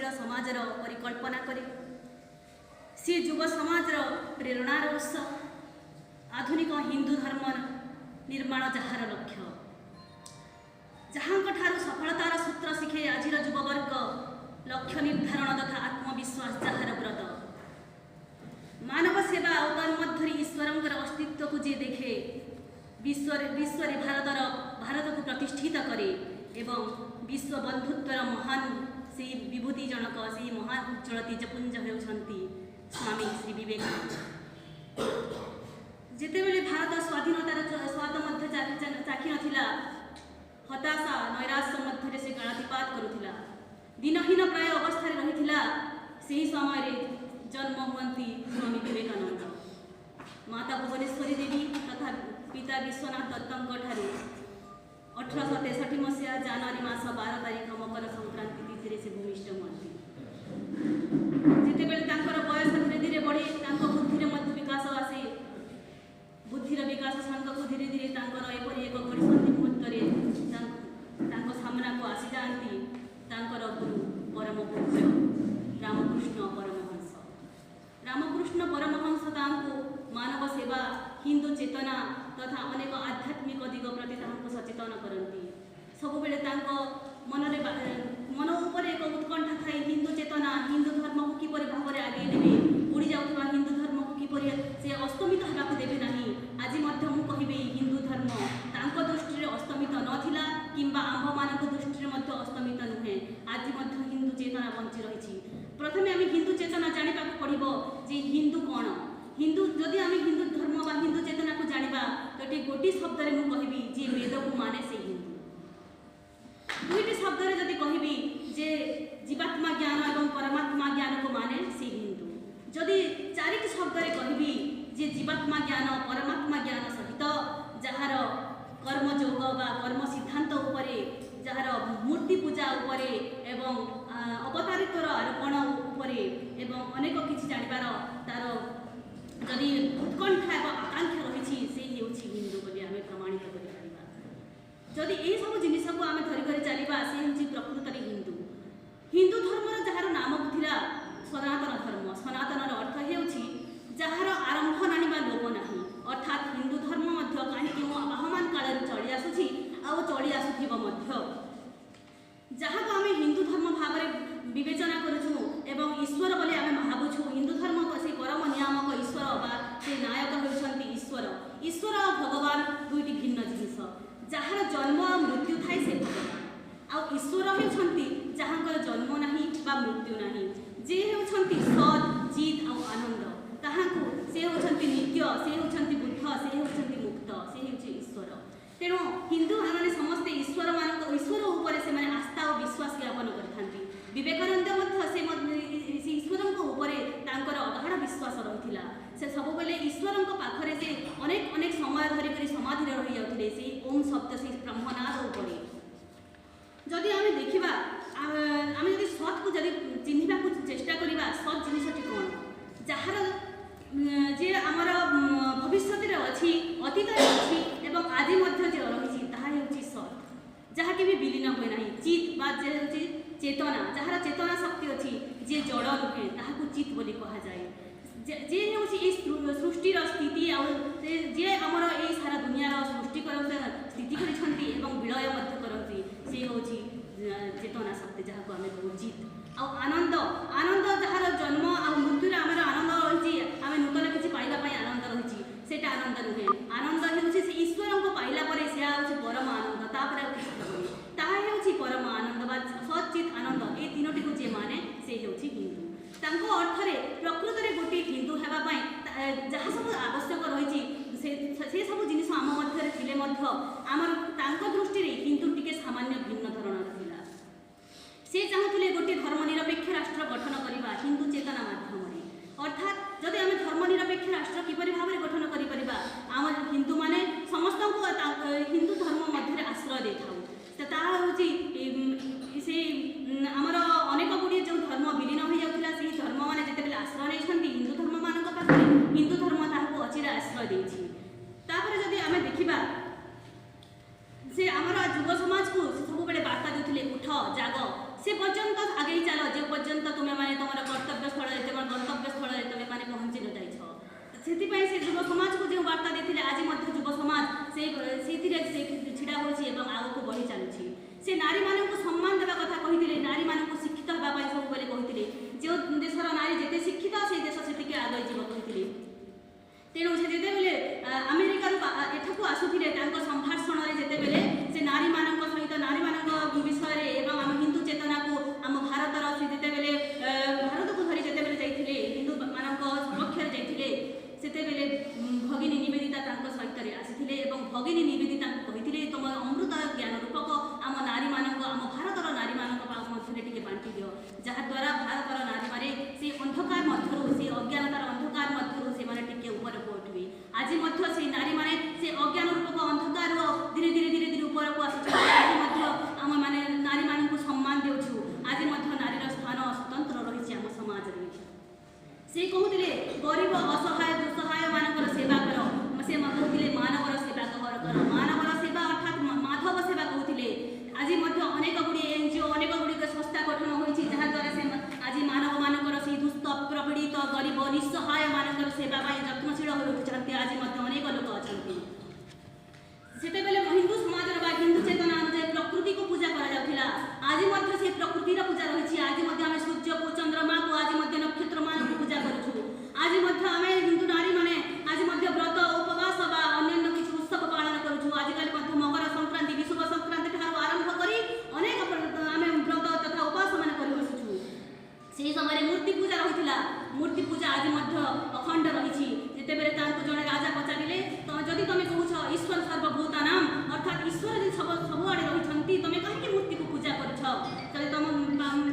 ପ୍ରଗତିଶୀଳ ସମାଜର ପରିକଳ୍ପନା କରେ। ସିଏ ଯୁବ ସମାଜର ପ୍ରେରଣାର ଉତ୍ସ। ଆଧୁନିକ ହିନ୍ଦୁ ଧର୍ମ ନିର୍ମାଣ ଯାହାର ଲକ୍ଷ୍ୟ, ଯାହାଙ୍କ ଠାରୁ ସଫଳତାର ସୂତ୍ର ଶିଖେ ଆଜିର ଯୁବବର୍ଗ, ଲକ୍ଷ୍ୟ ନିର୍ଦ୍ଧାରଣ ତଥା ଆତ୍ମବିଶ୍ୱାସ ଯାହାର ବ୍ରତ, ମାନବ ସେବା ଆଉ ତନ୍ମଧ୍ୟରେ ଈଶ୍ୱରଙ୍କର ଅସ୍ତିତ୍ୱକୁ ଯିଏ ଦେଖେ, ବିଶ୍ୱରେ ଭାରତକୁ ପ୍ରତିଷ୍ଠିତ କରେ ଏବଂ ବିଶ୍ୱ ବନ୍ଧୁତ୍ୱର ମହାନ ସେଇ ବିଭୂତି ଜଣକ, ସେଇ ମହାନ ଉଜ୍ଜଳ ତେଜପୁଞ୍ଜ ହେଉଛନ୍ତି ସ୍ୱାମୀ ଶ୍ରୀ ବିବେକାନନ୍ଦ। ଯେତେବେଳେ ଭାରତ ସ୍ୱାଧୀନତାର ସ୍ୱାଦ ମଧ୍ୟ ଚାଖି ନଥିଲା, ହତାଶା ନୈରାଶ୍ୟ ମଧ୍ୟରେ ସେ କାଳାତିପାତ କରୁଥିଲା, ଦିନହୀନ ପ୍ରାୟ ଅବସ୍ଥାରେ ରହିଥିଲା, ସେହି ସମୟରେ ଜନ୍ମ ହୁଅନ୍ତି ସ୍ୱାମୀ ବିବେକାନନ୍ଦ। ମାତା ଭୁବନେଶ୍ୱରୀ ଦେବୀ ତଥା ପିତା ବିଶ୍ୱନାଥ ଦତ୍ତଙ୍କ ଠାରୁ 1863 ମସିହା ଜାନୁଆରୀ ମାସ 12 ତାରିଖ ମକର ସଂକ୍ରାନ୍ତି ତିଥିରେ ସେ ଭୂମିଷ୍ଠ ହୁଅନ୍ତି। ଯେତେବେଳେ ତାଙ୍କର ବୟସ ଧୀରେ ଧୀରେ ବଢ଼େ, ତାଙ୍କ ବୁଦ୍ଧିରେ ମଧ୍ୟ ବିକାଶ ଆସେ। ବୁଦ୍ଧିର ବିକାଶ ସାଙ୍ଗକୁ ଧୀରେ ଧୀରେ ତାଙ୍କର ଏପରି ଏକ ଘଡ଼ିସନ୍ଧି ମୁହୂର୍ତ୍ତରେ ତାଙ୍କ ସାମ୍ନାକୁ ଆସିଯାଆନ୍ତି ତାଙ୍କର ଗୁରୁ ପରମ ପୂଜ୍ୟ ରାମକୃଷ୍ଣ ପରମହଂସ। ରାମକୃଷ୍ଣ ପରମହଂସ ତାଙ୍କୁ ମାନବ ସେବା, ହିନ୍ଦୁ ଚେତନା ତଥା ଅନେକ ଆଧ୍ୟାତ୍ମିକ ଦିଗ ପ୍ରତି ତାହାଙ୍କୁ ସଚେତନ କରନ୍ତି। ସବୁବେଳେ ତାଙ୍କ ମନରେ ମନ ଉପରେ ଏକ ଉତ୍କଣ୍ଠା ଥାଏ, ହିନ୍ଦୁ ଚେତନା, ହିନ୍ଦୁ ଧର୍ମକୁ କିପରି ଭାବରେ ଆଗେଇ ନେବେ, ବୁଡ଼ି ଯାଉଥିବା ହିନ୍ଦୁ ଧର୍ମକୁ କିପରି ସେ ଅସ୍ତମିତ ହେବାକୁ ଦେବେ ନାହିଁ। ଆଜି ମଧ୍ୟ ମୁଁ କହିବି, ହିନ୍ଦୁ ଧର୍ମ ତାଙ୍କ ଦୃଷ୍ଟିରେ ଅସ୍ତମିତ ନଥିଲା କିମ୍ବା ଆମ୍ଭମାନଙ୍କ ଦୃଷ୍ଟିରେ ମଧ୍ୟ ଅସ୍ତମିତ ନୁହେଁ। ଆଜି ମଧ୍ୟ ହିନ୍ଦୁ ଚେତନା ବଞ୍ଚି ରହିଛି। ପ୍ରଥମେ ଆମେ ହିନ୍ଦୁ ଚେତନା ଜାଣିବାକୁ ପଡ଼ିବ ଯେ ହିନ୍ଦୁ କ'ଣ। ହିନ୍ଦୁ ଯଦି ଆମେ ହିନ୍ଦୁ ଧର୍ମ ବା ହିନ୍ଦୁ ଚେତନାକୁ ଜାଣିବା, ତ ଏଠି ଗୋଟିଏ ଶବ୍ଦରେ ମୁଁ କହିବି, ଯିଏ ବେଦକୁ ମାନେ ସେ ହିନ୍ଦୁ। ଦୁଇଟି ଶବ୍ଦରେ ଯଦି କହିବି, ଯେ ଜୀବାତ୍ମା ଜ୍ଞାନ ଏବଂ ପରମାତ୍ମା ଜ୍ଞାନକୁ ମାନେ ସେ ହିନ୍ଦୁ। ଯଦି ଚାରିଟି ଶବ୍ଦରେ କହିବି, ଯେ ଜୀବାତ୍ମା ଜ୍ଞାନ ପରମାତ୍ମା ଜ୍ଞାନ ସହିତ ଯାହାର କର୍ମଯୋଗ ବା କର୍ମ ସିଦ୍ଧାନ୍ତ ଉପରେ, ଯାହାର ମୂର୍ତ୍ତି ପୂଜା ଉପରେ ଏବଂ ଅବତାରିତ୍ୱର ଆରୋପଣ ଉପରେ ଏବଂ ଅନେକ କିଛି ଜାଣିବାର ତାର ଯଦି ଉତ୍କଣ୍ଠା ଏବଂ ଆକାଂକ୍ଷା ରହିଛି, ସେ ହେଉଛି ହିନ୍ଦୁ ବୋଲି ଆମେ ପ୍ରମାଣିତ କରିପାରିବା। ଯଦି ଏହିସବୁ ଜିନିଷକୁ ଆମେ ଧରିକରି ଚାଲିବା, ସେ ହେଉଛି ପ୍ରକୃତରେ ହିନ୍ଦୁ। ହିନ୍ଦୁ ଧର୍ମର ଯାହାର ନାମ ଥିଲା ସନାତନ ଧର୍ମ। ସନାତନର ଅର୍ଥ ହେଉଛି ଯାହାର ଆରମ୍ଭ ନାହିଁ ବା ଲୋପ ନାହିଁ। ଅର୍ଥାତ୍ ହିନ୍ଦୁ ଧର୍ମ ମଧ୍ୟ କାହିଁକି କେଉଁ ଆବାହମାନ କାଳରୁ ଚଳି ଆସୁଛି ଆଉ ଚଳି ଆସୁଥିବ ମଧ୍ୟ। ଯାହାକୁ ଆମେ ହିନ୍ଦୁ ଧର୍ମ ଭାବରେ ବିବେଚନା କରୁଛୁ ଏବଂ ଈଶ୍ୱର ବୋଲି ଆମେ ଭାବୁଛୁ, ହିନ୍ଦୁ ଧର୍ମ ସେ ପରମ ନିୟାମକ ଈଶ୍ୱର ବା ସେ ନାୟକ ହେଉଛନ୍ତି ଈଶ୍ୱର। ଈଶ୍ୱର ଆଉ ଭଗବାନ ଦୁଇଟି ଭିନ୍ନ ଜିନିଷ। ଯାହାର ଜନ୍ମ ଆଉ ମୃତ୍ୟୁ ଥାଏ ସେ ଭଗବାନ, ଆଉ ଈଶ୍ୱର ହେଉଛନ୍ତି ଯାହାଙ୍କର ଜନ୍ମ ନାହିଁ ବା ମୃତ୍ୟୁ ନାହିଁ, ଯିଏ ହେଉଛନ୍ତି ସତ୍, ଚିତ୍ ଆଉ ଆନନ୍ଦ। ତାହାଙ୍କୁ ସେ ହେଉଛନ୍ତି ନିତ୍ୟ, ସେ ହେଉଛନ୍ତି ବୁଦ୍ଧ, ସେ ହେଉଛନ୍ତି ମୁକ୍ତ, ସେ ହେଉଛି ଈଶ୍ୱର। ତେଣୁ ହିନ୍ଦୁ ମାନେ ସମସ୍ତେ ଈଶ୍ୱରମାନଙ୍କ ଈଶ୍ୱର ଉପରେ ସେମାନେ ଆସ୍ଥା ଓ ବିଶ୍ୱାସ ଜ୍ଞାପନ କରିଥାନ୍ତି। ବିବେକାନନ୍ଦ ମଧ୍ୟ ସେ ଈଶ୍ୱରଙ୍କ ଉପରେ ତାଙ୍କର ଅଗାଢ଼ ବିଶ୍ୱାସ ରହିଥିଲା। ସେ ସବୁବେଳେ ଈଶ୍ୱରଙ୍କ ପାଖରେ ସେ ଅନେକ ଅନେକ ସମୟ ଧରିକରି ସମାଧିରେ ରହିଯାଉଥିଲେ, ସେଇ ଓମ୍ ଶବ୍ଦ, ସେଇ ବ୍ରହ୍ମନାଦ ଉପରେ। ଯଦି ଆମେ ଦେଖିବା, ଆମେ ଯଦି ସତ୍କୁ ଯଦି ଚିହ୍ନିବାକୁ ଚେଷ୍ଟା କରିବା, ସତ୍ ଜିନିଷଟି କ'ଣ? ଯାହାର ଯେ ଆମର ଭବିଷ୍ୟତରେ ଅଛି, ଅତୀତରେ ଅଛି ଏବଂ ଆଜି ମଧ୍ୟ ଯେ ରହିଛି, ତାହା ହେଉଛି ସତ୍, ଯାହା କେବେ ବିଲୀନ ହୁଏ ନାହିଁ। ଚିତ୍ ବା ଯେ ହେଉଛି ଚେତନା, ଯାହାର ଚେତନା ଶକ୍ତି ଅଛି, ଯିଏ ଜଡ଼ ନୁହେଁ, ତାହାକୁ ଚିତ୍ ବୋଲି କୁହାଯାଏ। ଯିଏ ହେଉଛି ଏଇ ସୃଷ୍ଟିର ସ୍ଥିତି ଆଉ ଯିଏ ଆମର ଏଇ ସାରା ଦୁନିଆର ସୃଷ୍ଟି କରନ୍ତି, ସ୍ଥିତି କରିଛନ୍ତି ଏବଂ ବିଳୟ ମଧ୍ୟ କରନ୍ତି, ସେ ହେଉଛି ଚେତନା ଶକ୍ତି, ଯାହାକୁ ଆମେ କହୁ ଚିତ୍। ଆଉ ଆନନ୍ଦ, ଆନନ୍ଦ ଯାହାର ଜନ୍ମ ଆଉ ମୃତ୍ୟୁରେ ଆମର ଆନନ୍ଦ ରହିଛି, ଆମେ ନୂତନ କିଛି ପାଇବା ପାଇଁ ଆନନ୍ଦ ରହିଛି, ସେଇଟା ଆନନ୍ଦ ନୁହେଁ। ଆନନ୍ଦ ହେଉଛି ସେ ଈଶ୍ୱରଙ୍କୁ ପାଇଲା ପରେ, ସେୟା ହେଉଛି ପରମ ଆନନ୍ଦ। ତାପରେ ଆଉ କିଛି ହେବନି। ତାହା ହେଉଛି ପରମ ଆନନ୍ଦ ବା ସତ୍ ଚିତ୍ ଆନନ୍ଦ। ଏଇ ତିନୋଟିକୁ ଯିଏ ମାନେ ସେ ହେଉଛି ହିନ୍ଦୁ। ତାଙ୍କ ଅର୍ଥରେ ପ୍ରକୃତରେ ଗୋଟିଏ ହିନ୍ଦୁ ହେବା ପାଇଁ ଯାହା ସବୁ ଆବଶ୍ୟକ ରହିଛି, ସେ ସବୁ ଜିନିଷ ଆମ ମଧ୍ୟରେ ଥିଲେ ମଧ୍ୟ ଆମର ତାଙ୍କ ଦୃଷ୍ଟିରେ ହିନ୍ଦୁ ଟିକେ ସାମାନ୍ୟ ଭିନ୍ନ ଧରଣର ଥିଲା। ସେ ଚାହୁଁଥିଲେ ଗୋଟିଏ ଧର୍ମ ନିରପେକ୍ଷ ରାଷ୍ଟ୍ର ଗଠନ କରିବା ହିନ୍ଦୁ ଚେତନା ମାଧ୍ୟମରେ। ଅର୍ଥାତ୍ ଯଦି ଆମେ ଧର୍ମ ନିରପେକ୍ଷ ରାଷ୍ଟ୍ର କିପରି ଭାବରେ ଗଠନ କରିପାରିବା? ଆମ ହିନ୍ଦୁମାନେ ସମସ୍ତଙ୍କୁ ହିନ୍ଦୁ ଧର୍ମ ମଧ୍ୟରେ ଆଶ୍ରୟ ଦେଇଥାଉ। ତାହା ହେଉଛି ସେଇ ଆମର ଅନେକ ଗୁଡ଼ିଏ ଯେଉଁ ଧର୍ମ ବିଲୀନ ହୋଇଯାଉଥିଲା, ସେହି ଧର୍ମମାନେ ଯେତେବେଳେ ଆଶ୍ରୟ ନେଇଛନ୍ତି ହିନ୍ଦୁ ଧର୍ମମାନଙ୍କ ପାଖରେ, ହିନ୍ଦୁ ଧର୍ମ ତାହାକୁ ଅଚିରେ ଆଶ୍ରୟ ଦେଇଛି। ତାପରେ ଯଦି ଆମେ ଦେଖିବା, ସେ ଆମର ଯୁବ ସମାଜକୁ ସେ ସବୁବେଳେ ବାର୍ତ୍ତା ଦେଉଥିଲେ, ଉଠ, ଜାଗ, ସେ ପର୍ଯ୍ୟନ୍ତ ଆଗେଇ ଚାଲ ଯେ ପର୍ଯ୍ୟନ୍ତ ତୁମେମାନେ ତୁମର କର୍ତ୍ତବ୍ୟ ସ୍ଥଳରେ, ତୁମର ଗନ୍ତବ୍ୟ ସ୍ଥଳରେ ତୁମେମାନେ ପହଞ୍ଚି ନ ଯାଇଛ। ସେଥିପାଇଁ ସେ ଯୁବ ସମାଜକୁ ଯେଉଁ ବାର୍ତ୍ତା ଦେଇଥିଲେ, ଆଜି ମଧ୍ୟ ଯୁବ ସମାଜ ସେଇଥିରେ ସେ ଛିଡ଼ା ହୋଇଛି ଏବଂ ଆଗକୁ ବଢ଼ି ଚାଲୁଛି। ସେ ନାରୀମାନଙ୍କୁ ସମ୍ମାନ ଦେବା କଥା କହିଥିଲେ, ନାରୀମାନଙ୍କୁ ଶିକ୍ଷିତ ହେବା ପାଇଁ ସବୁବେଳେ କହିଥିଲେ। ଯେଉଁ ଦେଶର ନାରୀ ଯେତେ ଶିକ୍ଷିତ, ସେଇ ଦେଶ ସେତିକି ଆଗେଇ ଯିବ କହିଥିଲେ। ତେଣୁ ସେ ଯେତେବେଳେ ଆମେରିକାରୁ ଏଠାକୁ ଆସୁଥିଲେ, ତାଙ୍କ ସମ୍ଭାଷଣରେ ଯେତେବେଳେ ସେ ନାରୀମାନଙ୍କ ସହିତ, ନାରୀମାନଙ୍କ ବିଷୟରେ ଏବଂ ଆମ ହିନ୍ଦୁ ଚେତନାକୁ, ଆମ ଭାରତର ସେ ଯେତେବେଳେ ଭାରତକୁ ଧରି ଯେତେବେଳେ ଯାଇଥିଲେ, ହିନ୍ଦୁମାନଙ୍କ ସପକ୍ଷରେ ଯାଇଥିଲେ, ସେତେବେଳେ ଭଗିନୀ ନିବେଦିତା ତାଙ୍କ ସହିତରେ ଆସିଥିଲେ ଏବଂ ଭଗିନୀ ନିବେଦିତାଙ୍କୁ କହିଥିଲେ, ତୁମ ଅମୃତ ଜ୍ଞାନ ରୂପକ ଆମ ନାରୀମାନଙ୍କ, ଆମ ଭାରତର ନାରୀମାନଙ୍କ ମଧ୍ୟରେ ଟିକେ ବାଣ୍ଟି ଦିଅ, ଯାହାଦ୍ୱାରା ଭାରତର ନାରୀମାନେ ସେ ଅନ୍ଧକାର ମଧ୍ୟରୁ, ସେ ଅଜ୍ଞାନତାର ଅନ୍ଧକାର ମଧ୍ୟରୁ ସେମାନେ ଟିକେ ଉପରକୁ ଉଠିବେ। ଆଜି ମଧ୍ୟ ସେଇ ନାରୀମାନେ ସେ ଅଜ୍ଞାନ ରୂପକ ଅନ୍ଧକାରରୁ ଧୀରେ ଧୀରେ ଧୀରେ ଧୀରେ ଉପରକୁ ଆସୁଛନ୍ତି। ଆଜି ମଧ୍ୟ ଆମମାନେ ନାରୀମାନଙ୍କୁ ସମ୍ମାନ ଦେଉଛୁ। ଆଜି ମଧ୍ୟ ନାରୀର ସ୍ଥାନ ସ୍ୱତନ୍ତ୍ର ରହିଛି ଆମ ସମାଜରେ। ସେ କହୁଥିଲେ, ଗରିବ, ଅସହାୟ, ଦୁଃସହାୟ ମାନଙ୍କର ସେବା କର। ସେ କହୁଥିଲେ, ମାନବର ସେବା କର, ମାନବର ସେବା ଅର୍ଥାତ୍ ମାଧବ ସେବା କହୁଥିଲେ। ଆଜି ମଧ୍ୟ ଅନେକ ଗୁଡ଼ିଏ ଏନଜିଓ, ଅନେକ ଗୁଡ଼ିକ ସଂସ୍ଥା ଗଠନ ହୋଇଛି, ଯାହାଦ୍ୱାରା ସେ ଆଜି ମାନବମାନଙ୍କର ସେଇ ଦୁସ୍ଥ, ପ୍ରପୀଡ଼ିତ, ଗରିବ, ନିଃସହାୟ ମାନଙ୍କର ସେବା ପାଇଁ ଯତ୍ନଶୀଳ ହୋଇ ଉଠୁଛନ୍ତି। ଆଜି ମଧ୍ୟ ଅନେକ ଲୋକ ଅଛନ୍ତି। ସେତେବେଳେ ହିନ୍ଦୁ ସମାଜର ବା ହିନ୍ଦୁ ଚେତନା ଅନୁଯାୟୀ ପ୍ରକୃତିକୁ ପୂଜା କରାଯାଉଥିଲା। ଆଜି ମଧ୍ୟ ସେ ପ୍ରକୃତିର ପୂଜା ରହିଛି। ଆଜି ମଧ୍ୟ ଆମେ ସୂର୍ଯ୍ୟକୁ, ଚନ୍ଦ୍ରମାକୁ, ଆଜି ମଧ୍ୟ ନକ୍ଷତ୍ରମାନଙ୍କୁ ପୂଜା କରୁଛୁ। ଆଜି ମଧ୍ୟ ଆମେ ହିନ୍ଦୁ ନାରୀମାନେ ଆଜି ମଧ୍ୟ ବ୍ରତ, ଉପବାସ ବା ଅନ୍ୟାନ୍ୟ କିଛି ଉତ୍ସବ ପାଳନ କରୁଛୁ। ଆଜିକାଲି ମଧ୍ୟ ମକର ସଂକ୍ରାନ୍ତି, ବିଷୁବ ସଂକ୍ରାନ୍ତି ଠାରୁ ଆରମ୍ଭ କରି ଅନେକ ଆମେ ବ୍ରତ ତଥା ଉପବାସ ମାନେ କରି ବସୁଛୁ। ସେହି ସମୟରେ ମୂର୍ତ୍ତି ପୂଜା ରହିଥିଲା। ମୂର୍ତ୍ତି ପୂଜା ଆଜି ମଧ୍ୟ ଅଖଣ୍ଡ ରହିଛି। ଯେତେବେଳେ ତାଙ୍କୁ ଜଣେ ରାଜା ପଚାରିଲେ, ଯଦି ତମେ କହୁଛ ଈଶ୍ୱର ସର୍ବଭୂତାନାମ, ଅର୍ଥାତ୍ ଈଶ୍ୱର ଯଦି ସବୁଆଡ଼େ ରହିଛନ୍ତି, ତମେ କାହିଁକି ମୂର୍ତ୍ତିକୁ ପୂଜା କରୁଛ? ତାହେଲେ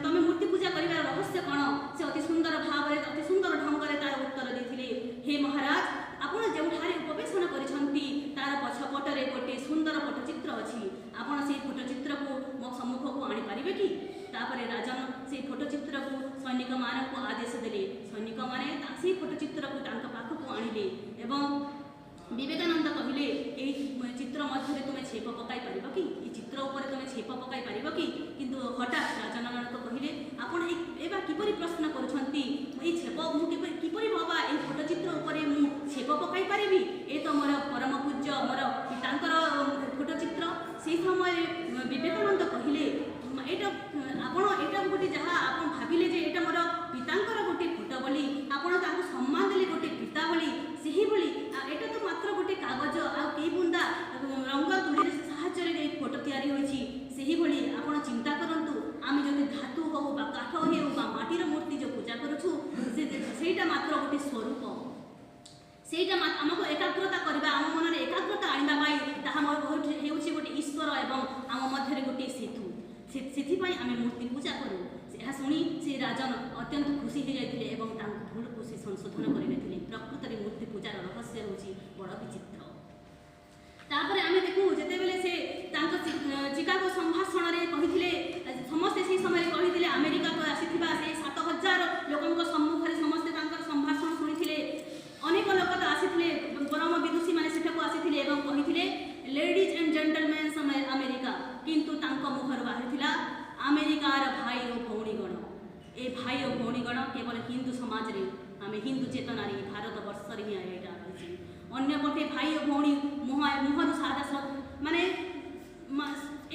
ତମେ ମୂର୍ତ୍ତି ପୂଜା କରିବାର ରହସ୍ୟ କ'ଣ? ସେ ଅତି ସୁନ୍ଦର ଭାବରେ, ଅତି ସୁନ୍ଦର ଢଙ୍ଗରେ ତାର ଉତ୍ତର ଦେଇଥିଲେ, ହେ ମହାରାଜ, ଆପଣ ଯେଉଁଠାରେ ଉପବେଶନ କରିଛନ୍ତି ତାର ପଛପଟରେ ଗୋଟିଏ ସୁନ୍ଦର ଫଟୋଚିତ୍ର ଅଛି। ଆପଣ ସେଇ ଫଟୋଚିତ୍ରକୁ ମୋ ସମ୍ମୁଖକୁ ଆଣିପାରିବେ କି? ତାପରେ ରାଜନ ସେଇ ଫଟୋଚିତ୍ରକୁ ସୈନିକମାନଙ୍କୁ ଆଦେଶ ଦେଲେ। ସୈନିକମାନେ ସେଇ ଫଟୋଚିତ୍ରକୁ ତାଙ୍କ ପାଖକୁ ଆଣିଲେ ଏବଂ ବିବେକାନନ୍ଦ କହିଲେ, ଏଇ ଚିତ୍ର ମଧ୍ୟରେ ତୁମେ ଛେପ ପକାଇ ପାରିବ କି? ଏଇ ଚିତ୍ର ଉପରେ ତୁମେ ଛେପ ପକାଇ ପାରିବ କି? କିନ୍ତୁ ହଠାତ୍ ରାଜନମାନଙ୍କ କହିଲେ, ଆପଣ ଏ ବା କିପରି ପ୍ରଶ୍ନ କରୁଛନ୍ତି? ଏଇ ଛେପ ମୁଁ କିପରି ବାବା ଏଇ ଫଟୋଚିତ୍ର ଉପରେ ମୁଁ ଛେପ ପକାଇ ପାରିବି? ଏ ତ ମୋର ପରମ ପୂଜ୍ୟ, ମୋର ପିତାଙ୍କର ଫଟୋଚିତ୍ର। ସେହି ସମୟରେ ବିବେକାନନ୍ଦ କହିଲେ, ଏଇଟା ଆପଣ ଏଇଟା ଗୋଟେ ଯାହା ଆପଣ ଭାବିଲେ ଯେ ଏଇଟା ମୋର ପିତାଙ୍କର ଗୋଟେ ଫଟୋ ବୋଲି, ଆପଣ ତାଙ୍କୁ ସମ୍ମାନ ଦେଲେ ଗୋଟେ ପିତା ଭଳି, ସେହିଭଳି ଏଇଟା ତ ମାତ୍ର ଗୋଟେ କାଗଜ ଆଉ କେଇ ବୁନ୍ଦା ରଙ୍ଗ ତୁଳିର ସାହାଯ୍ୟରେ ଏଇ ଫଟୋ ତିଆରି ହୋଇଛି। ସେହିଭଳି ଆପଣ ଚିନ୍ତା କରନ୍ତୁ, ଆମେ ଯଦି ଧାତୁ ହଉ ବା କାଠ ହେଉ ବା ମାଟିର ମୂର୍ତ୍ତି ଯେଉଁ ପୂଜା କରୁଛୁ, ସେଇଟା ମାତ୍ର ଗୋଟେ ସ୍ୱରୂପ। ସେଇଟା ଆମକୁ ଏକାଗ୍ରତା କରିବା, ଆମ ମନରେ ଏକାଗ୍ରତା ଆଣିବା ପାଇଁ ତାହା ହେଉଛି ଗୋଟେ ଈଶ୍ୱର ଏବଂ ଆମ ମଧ୍ୟରେ ଗୋଟିଏ ସେତୁ। ସେଥିପାଇଁ ଆମେ ମୂର୍ତ୍ତି ପୂଜା କରୁ। ଏହା ଶୁଣି ସେ ରାଜନ ଅତ୍ୟନ୍ତ ଖୁସି ହୋଇଯାଇଥିଲେ ଏବଂ ତାଙ୍କ ଭୁଲକୁ ସେ ସଂଶୋଧନ କରିନେଇଥିଲେ। ପ୍ରକୃତରେ ମୂର୍ତ୍ତି ପୂଜାର ରହସ୍ୟ ହେଉଛି ବଡ଼ ବିଚିତ୍ର। ତାପରେ ଆମେ ଦେଖୁ, ଯେତେବେଳେ ସେ ତାଙ୍କ ଚିକାଗୋ ସମ୍ଭାଷଣରେ କହିଥିଲେ, ସମସ୍ତେ ସେହି ସମୟରେ କହିଥିଲେ, ଆମେରିକାକୁ ଆସିଥିବା ସେଇ 7000 ଲୋକଙ୍କ ସମ୍ମୁଖରେ ସମସ୍ତେ ତାଙ୍କର ସମ୍ଭାଷଣ ଶୁଣିଥିଲେ। ଅନେକ ଲୋକ ତ ଆସିଥିଲେ, ପରମ ବିଦୁଷୀମାନେ ସେଠାକୁ ଆସିଥିଲେ ଏବଂ କହିଥିଲେ, ଲେଡିଜ୍ ଆଣ୍ଡ ଜେଣ୍ଟଲମେନ୍ସ ଆମେରିକା। କିନ୍ତୁ ତାଙ୍କ ମୁହଁରୁ ବାହାରିଥିଲା, ଆମେରିକାର ଭାଇ ଓ ଭଉଣୀଗଣ। ଏ ଭାଇ ଓ ଭଉଣୀଗଣ କେବଳ ହିନ୍ଦୁ ସମାଜରେ, ଆମେ ହିନ୍ଦୁ ଚେତନାରେ, ଭାରତ ବର୍ଷରେ ହିଁ ଏଇଟା ରହିଛି। ଅନ୍ୟପଟେ ଭାଇ ଓ ଭଉଣୀ ମୁହଁରୁ ସାଦା ମାନେ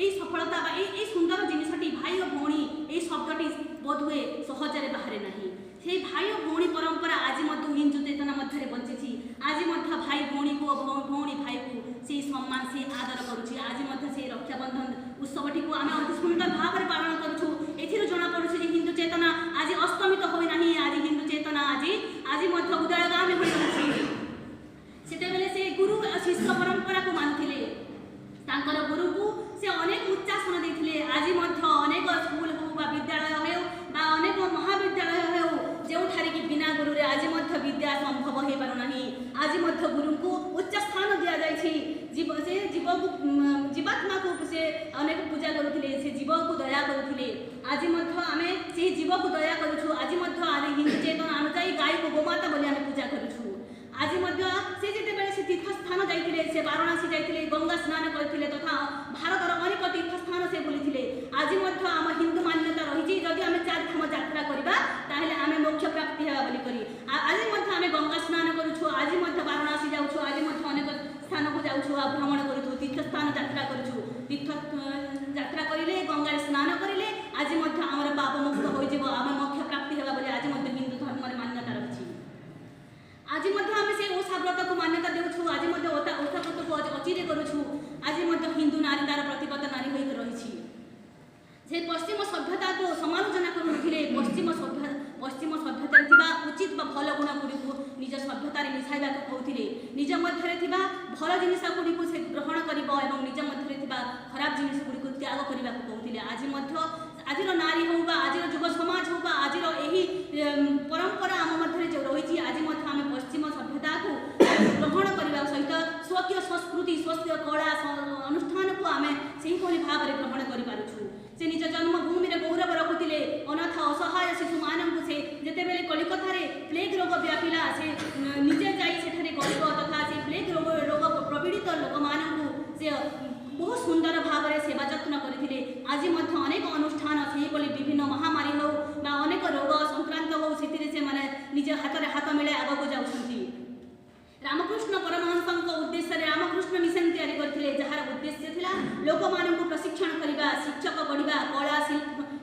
ଏଇ ସଫଳତା ବା ଏଇ ସୁନ୍ଦର ଜିନିଷଟି, ଭାଇ ଓ ଭଉଣୀ ଏଇ ଶବ୍ଦଟି ବୋଧହୁଏ ସହଜରେ ବାହାରେ ନାହିଁ। ସେଇ ଭାଇ ଓ ଭଉଣୀ ପରମ୍ପରା ଆଜି ମଧ୍ୟ ହିନ୍ଦୁ ଚେତନା ମଧ୍ୟରେ ବଞ୍ଚିଛି। ଆଜି ମଧ୍ୟ ଭାଇ ଭଉଣୀକୁ ଓ ଭଉଣୀ ଭାଇକୁ ସେଇ ସମ୍ମାନ, ସେଇ ଆଦର କରୁଛି। ଆଜି ମଧ୍ୟ ସେଇ ରକ୍ଷାବନ୍ଧନ ଉତ୍ସବଟିକୁ ଆମେ ଅତି ସୁନ୍ଦର ଭାବରେ ପାଳନ କରୁଛୁ। ଏଥିରୁ ଜଣାପଡ଼ୁଛି ଯେ ହିନ୍ଦୁ ଚେତନା ଆଜି ଅସ୍ତମିତ ହୋଇନାହିଁ। ଆଜି ହିନ୍ଦୁ ଚେତନା ଆଜି ମଧ୍ୟ ଉଦୟଗାମୀ ହୋଇ ରହିଛି। ସେତେବେଳେ ସେ ଗୁରୁ ଶିଷ୍ୟ ପରମ୍ପରାକୁ ମାନୁଥିଲେ। ତାଙ୍କର ଗୁରୁକୁ ସେ ଅନେକ ଉଚ୍ଚାସନ ଦେଇଥିଲେ। ଆଜି ମଧ୍ୟ ଅନେକ ସ୍କୁଲ ହେଉ ବା ବିଦ୍ୟାଳୟ ହେଉ ବା ଅନେକ ମହାବିଦ୍ୟାଳୟ ହେଉ, ଯେଉଁଠାରେ କି ବିନା ଗୁରୁରେ ଆଜି ମଧ୍ୟ ବିଦ୍ୟା ସମ୍ଭବ ହୋଇପାରୁନାହିଁ, ଆଜି ମଧ୍ୟ ଗୁରୁଙ୍କୁ ଉଚ୍ଚ ସ୍ଥାନ ଦିଆଯାଇଛି। ଜୀବ ସେ ଜୀବକୁ, ଜୀବାତ୍ମାକୁ ସେ ଅନେକ ପୂଜା କରୁଥିଲେ। ସେ ଜୀବକୁ ଦୟା କରୁଥିଲେ। ଆଜି ମଧ୍ୟ ଆମେ ସେହି ଜୀବକୁ ଦୟା କରୁଛୁ। ଆଜି ମଧ୍ୟ ହିନ୍ଦୁ ଚେତନା ଅନୁଯାୟୀ ଗାଈକୁ ଗୋମାତା ବୋଲି ଆମେ ପୂଜା କରୁଛୁ। ଆଜି ମଧ୍ୟ ସେ ଯେତେବେଳେ ସେ ତୀର୍ଥସ୍ଥାନ ଯାଇଥିଲେ, ସେ ବାରାଣସୀ ଯାଇଥିଲେ, ଗଙ୍ଗା ସ୍ନାନ କରିଥିଲେ ତଥା ଭାରତର ଅନେକ ତୀର୍ଥସ୍ଥାନ ସେ ବୁଲିଥିଲେ। ଆଜି ମଧ୍ୟ ଆମ ହିନ୍ଦୁ ମାନ୍ୟତା ରହିଛି, ଯଦି ଆମେ ଚାରିଧାମ ଯାତ୍ରା ଆଜି ମଧ୍ୟ ଆମର ପାପ ମୁକ୍ତ ହୋଇଯିବ, ଆମେ ମୋକ୍ଷ ପ୍ରାପ୍ତି ହେବା ବୋଲି ଆଜି ମଧ୍ୟ ହିନ୍ଦୁ ଧର୍ମରେ ମାନ୍ୟତା ରହିଛି। ଆଜି ମଧ୍ୟ ଆମେ ସେଇ ଓଷା ବ୍ରତକୁ ମାନ୍ୟତା ଦେଉଛୁ। ଆଜି ମଧ୍ୟ ଓଷା ବ୍ରତକୁ ଅଚିରେ କରୁଛୁ। ଆଜି ମଧ୍ୟ ହିନ୍ଦୁ ନାରୀ ତାର ପ୍ରତିପଦ ନାରୀ ହୋଇକି ରହିଛି। ସେ ପଶ୍ଚିମ ସଭ୍ୟତାକୁ ସମାଲୋଚନା କରୁନଥିଲେ। ପଶ୍ଚିମ ସଭ୍ୟତାରେ ଥିବା ଉଚିତ ବା ଭଲ ଗୁଣ ଗୁଡ଼ିକୁ ନିଜ ସଭ୍ୟତାରେ ମିଶାଇବାକୁ କହୁଥିଲେ। ନିଜ ମଧ୍ୟରେ ଥିବା ଭଲ ଜିନିଷ ଗୁଡ଼ିକୁ ସେ ଗ୍ରହଣ କରିବ ଏବଂ ନିଜ ମଧ୍ୟରେ ଥିବା ଖରାପ ଜିନିଷ ଗୁଡ଼ିକୁ ତ୍ୟାଗ କରିବାକୁ କହୁଥିଲେ। ଆଜି ମଧ୍ୟ ଆଜିର ନାରୀ ହେଉ ବା ଆଜିର ଯୁବ ସମାଜ ହେଉ ବା ଆଜିର ଏହି ପରମ୍ପରା ଆମ ମଧ୍ୟରେ ଯେଉଁ ରହିଛି, ଆଜି ମଧ୍ୟ ଆମେ ପଶ୍ଚିମ ସଭ୍ୟତାକୁ ଗ୍ରହଣ କରିବା ସହିତ ସ୍ୱକୀୟ ସଂସ୍କୃତି, ସ୍ୱକୀୟ କଳା ଅନୁଷ୍ଠାନକୁ ଆମେ ସେହିଭଳି ଭାବରେ ଗ୍ରହଣ କରିପାରୁଛୁ। ସେ ନିଜ ଜନ୍ମଭୂମିରେ ଗୌରବ ରଖୁଥିଲେ। ଅନାଥ ଅସହାୟ ଶିଶୁମାନଙ୍କୁ ସେ ଯେତେବେଳେ କଲିକତାରେ ପ୍ଲେଗ୍ ରୋଗ ବ୍ୟାପିଲା, ସେ ନିଜେ ଯାଇ ସେଠାରେ ଗରିବ ତଥା ସେ ପ୍ଲେଗ୍ ରୋଗ ପ୍ରପୀଡ଼ିତ ଲୋକମାନଙ୍କୁ ସେ ବହୁତ ସୁନ୍ଦର ଭାବରେ ସେବା ଯତ୍ନ କରିଥିଲେ। ଆଜି ମଧ୍ୟ ଅନେକ ଅନୁଷ୍ଠାନ ସେହିଭଳି ବିଭିନ୍ନ ମହାମାରୀ ହେଉ ବା ଅନେକ ରୋଗ ସଂକ୍ରାନ୍ତ ହେଉ, ସେଥିରେ ସେମାନେ ନିଜ ହାତରେ ହାତ ମିଳାଇ ଆଗକୁ ଯାଉଛନ୍ତି। ରାମକୃଷ୍ଣ ପରମହଂସଙ୍କ ଉଦ୍ଦେଶ୍ୟରେ ରାମକୃଷ୍ଣ ମିଶନ ତିଆରି କରିଥିଲେ, ଯାହାର ଉଦ୍ଦେଶ୍ୟ ଥିଲା ଲୋକମାନଙ୍କୁ ପ୍ରଶିକ୍ଷଣ କରିବା, ଶିକ୍ଷକ ଗଢ଼ିବା, କଳା,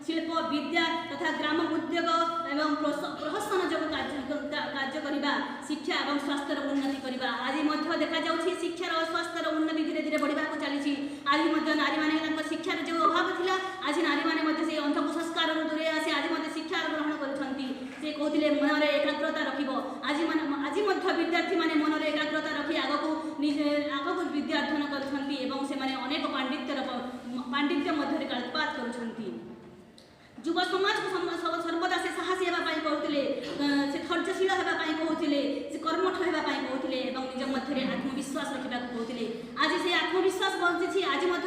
ଶିଳ୍ପ, ବିଦ୍ୟା ତଥା ଗ୍ରାମ ଉଦ୍ୟୋଗ ଏବଂ ପ୍ରହସନ ଯୋଗ କାର୍ଯ୍ୟ କରିବା, ଶିକ୍ଷା ଏବଂ ସ୍ୱାସ୍ଥ୍ୟର ଉନ୍ନତି କରିବା। ଆଜି ମଧ୍ୟ ଦେଖାଯାଉଛି ଶିକ୍ଷାର, ସ୍ୱାସ୍ଥ୍ୟର ଉନ୍ନତି ଧୀରେ ଧୀରେ ବଢ଼ିବାକୁ ଚାଲିଛି। ଆଜି ମଧ୍ୟ ନାରୀମାନେ ତାଙ୍କ ଶିକ୍ଷାର ଯେଉଁ ଅଭାବ ଥିଲା, ଆଜି ନାରୀମାନେ ମଧ୍ୟ ସେଇ ଅନ୍ଧ କୁସଂସ୍କାରରୁ ଦୂରେଇ ଆସି ଆଜି ମଧ୍ୟ ଶିକ୍ଷା ଗ୍ରହଣ କରୁଛନ୍ତି। ସେ କହୁଥିଲେ ମନରେ ଏକାଗ୍ରତା ରଖିବ। ଆଜି ମଧ୍ୟ ବିଦ୍ୟାର୍ଥୀମାନେ ମନରେ ଏକାଗ୍ରତା ରଖି ଆଗକୁ ବିଦ୍ୟା ଅଧ୍ୟୟନ କରୁଛନ୍ତି ଏବଂ ସେମାନେ ଅନେକ ପାଣ୍ଡିତ୍ୟ ମଧ୍ୟରେ କାଳପାତ କରୁଛନ୍ତି। ଯୁବ ସମାଜକୁ ସର୍ବଦା ସେ ସାହସୀ ହେବା ପାଇଁ କହୁଥିଲେ, ସେ ଧୈର୍ଯ୍ୟଶୀଳ ହେବା ପାଇଁ କହୁଥିଲେ, ସେ କର୍ମଠ ହେବା ପାଇଁ କହୁଥିଲେ ଏବଂ ନିଜ ମଧ୍ୟରେ ଆତ୍ମବିଶ୍ୱାସ ରଖିବାକୁ କହୁଥିଲେ। ଆଜି ସେ ଆତ୍ମବିଶ୍ୱାସ ବଞ୍ଚିଛି। ଆଜି ମଧ୍ୟ